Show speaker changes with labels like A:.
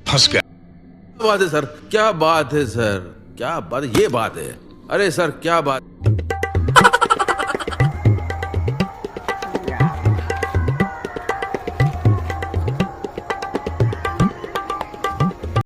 A: फंस गया।
B: बात है सर, क्या बात है सर, क्या बात, ये बात है। अरे सर क्या बात।